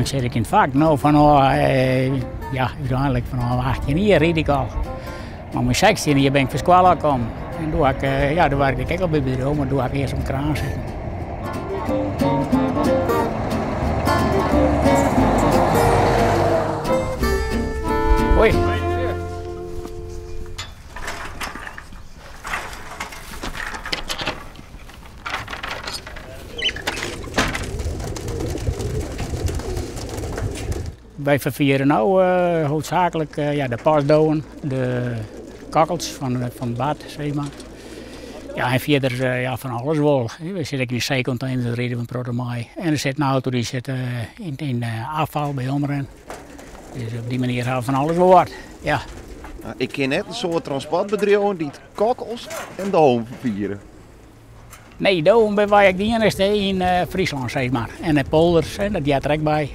lang sit ik yn it fak? No, fanôf, ja, úteinlik fanôf 18 jier ryd ik al. Mar mei 16 jier bin ik fan skoalle ôfkommen. En doe ha ik, ja, doe wurke ik ek al by it bedriuw, mar doe ha ik earst op de kraan sitten. Hoi. Wy ferfiere no hoofdzaaklik ja, de postdowen, de kokkels fan it bad, sis mar. Ja, en fierder ja, fan alles wol. We sitte ek yn de seekontener, dêr ride we in protte mei. En der sit in auto dy sit yn afval by Omrin. Dus op dy manier ha we fan alles wol wat, ja. Ik ken net in soad transportbedriuwen dy't kokkels en dowen ferfiere. Nee, dowen binne wy ek de iennichste yn Fryslân, sis mar. En de polders, dat heart der ek by.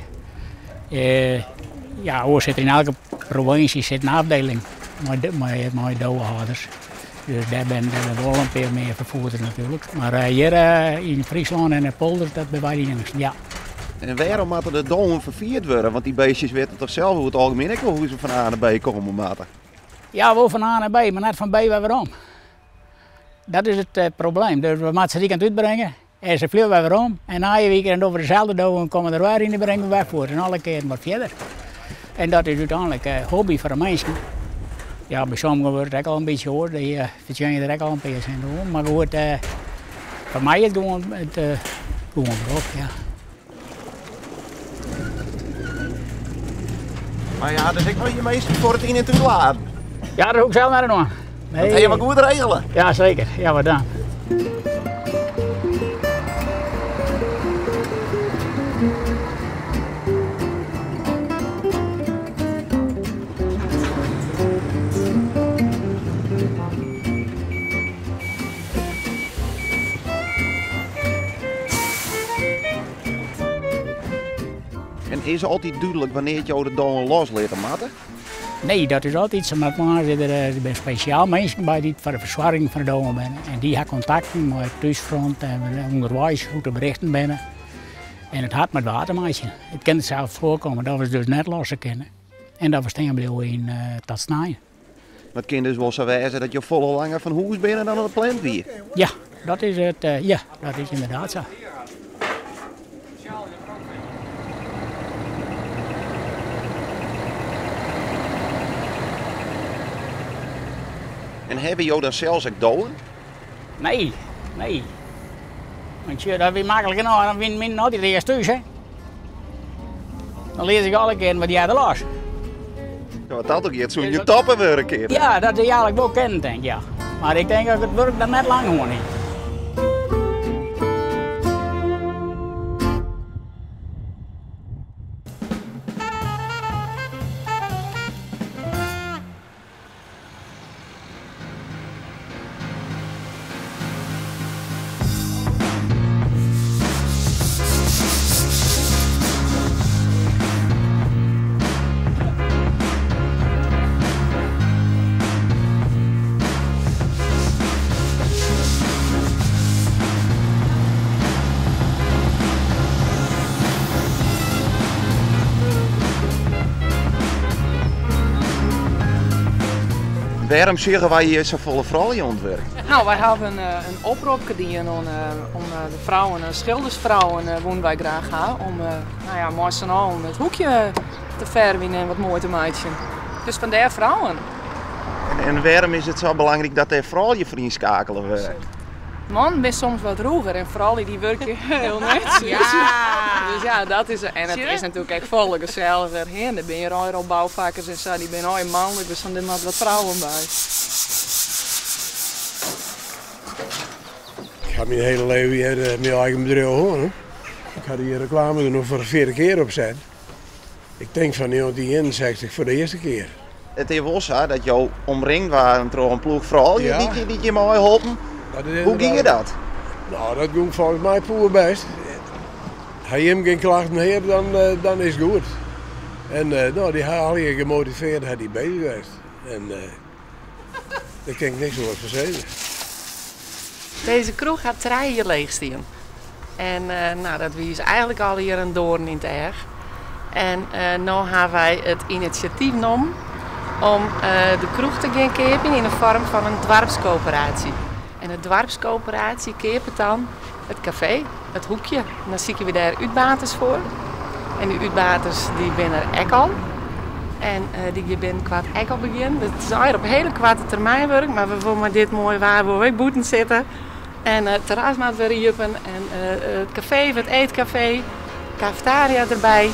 Ja, oars sit der yn elke provinsje sit in afdeling mei dowehâlders. Dus dêr binne der wol in pear mear ferfoerders natuerlik. Mar hjir yn Fryslân en de polders, dat binne wy de iennichsten, ja. En wêrom moatte de dowen ferfierd wurde? Want dy beestjes witte toch sels oer it algemien ek wol hoe se fan A nei B komme moatte? Ja, wol fan A nei B, mar net fan B wer werom. Dat is it probleem. Dus we moatte se dy kant útbringe en se fleane wer werom. En nije wike dan dogge we deselde dowen, komme der wer yn en bringe we wer fuort. En alle kearen wat fierder. En dat is úteinlik hobby foar de minsken. Ja, by sommigen wurdt it ek al in bytsje oars. Dy fertsjinje der ek al in pear sint oan. Mar goed, foar my is it gewoan it gewoan berop, ja. Mar ja, dus ek wol je minsken foar it yn en útladen. Ja, dat hoech ik sels net oan. Nee. Dat ha je wol goed regele. Ja, seker. Ja, wat dan? En is altyd dúdlik wannear't jo de dowen loslitte moatte? Nee, dat is altyd sa. Mar der binne spesjaal minsken by dy't foar de fersoarging fan de dowen binne. En dy ha kontakten mei it thúsfront en ûnderweis hoe't de berichten binne. En it hat mei it waar te meitsjen. It kin sels foarkomme dat we se dus net losse kinne en dat we stean bliuwe yn tot snein. Mar it kin dus wol sa wêze dat jo folle langer fan hûs binne dan dat pland wie? Ja, dat is it, ja, dat is ynderdaad sa. En hawwe jo dan sels ek dowen? Nee, nee. Want sjoch, dat wie maklik genôch, dan wienen myn altyd earst thús, hè. Dan lees ik alle kearen wat earder los. Ja, wat dat ook giet, soene je toppen wurde kinne. Ja, dat is eigenlijk wol kennen, denk ik, ja. Mar ik denk dat ik it wurk dan net lang hân hie. Wêrom sjogge wy hjir safolle froulju oan it wurk? No, wy hawwe in opropke dien oan de frouwen, skildersfrouwen woenen wy graach ha om no ja, mei syn allen it hoekje te fervjen en wat moai te meitsjen. Dus fandêr frouwen. En wêrom is it sa belangryk dat dêr froulju foar ynskakele wurde? Mannen binne soms wat rûger en froulju dy wurkje hiel netsjes. Dus ja, dat is, en it is natuerlik ek folle geselliger. Hè, der binne hjir allegear al boufakkers en sa, dy binne allegear manlik, dus dan der moat wat frouwen by. Ik ha myn hiele leven hjir myn eigen bedriuw hân. Ik ha dy reklame der no foar de fjirde kear op set. Ik tink fan 1961 foar de earste kear. It is wol sa dat jo omringd waarden troch in ploech froulju Ja. dy't je meiholpen. Dat is Hoe gie dat? No, dat gong folgens my poerbêst. Ha jim gjin klachten heard, dan is it goed. En no, dy ha allegear gemotiveerd ha dy bezich west. En dêr kin ik niks oars fan sizze. Dizze kroech hat trije jier leech stien. En no, dat wie ús eigenlik allegear in doarn yn it each. En no ha wy it inisjatyf nommen om de kroech te gean keapjen yn de foarm fan in doarpskoöperaasje. En de doarpskoöperaasje keapet dan it kafee, it hoekje. En dan sykje we dêr útbaters foar. En dy útbaters dy binne der ek al. En dy gean binnenkoart ek al begjinnen. Dus it is allegear op hiele koarte termyn wurk, mar we wolle mei dit moaie waar wolle we ek bûten sitte. En it terras moat wer iepen en it kafee, it eetkafee, kafetaria derby.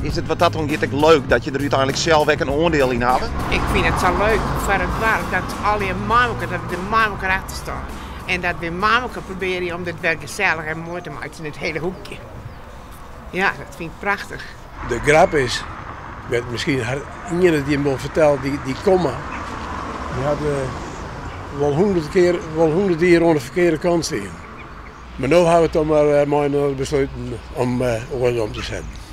Is it wat dat oangiet ek leuk dat je der úteinlik sels ek in oandiel yn hawwe? Ik fyn it sa leuk foar it doarp dat allegear mei elkoar, dat we der mei elkoar achter stean. En dat we mei elkoar probearje om dit wer gesellich en moai te meitsjen, dit hiele hoekje. Ja, dat fyn ik prachtich. De grap is, ik wit miskien hat ien it jim wol ferteld, dy komma, dy hat wol hûndert kear, wol hûndert jier oan de ferkearde kant stien. Mar no hawwe we toch mar mei-inoar besluten om oars om te setten.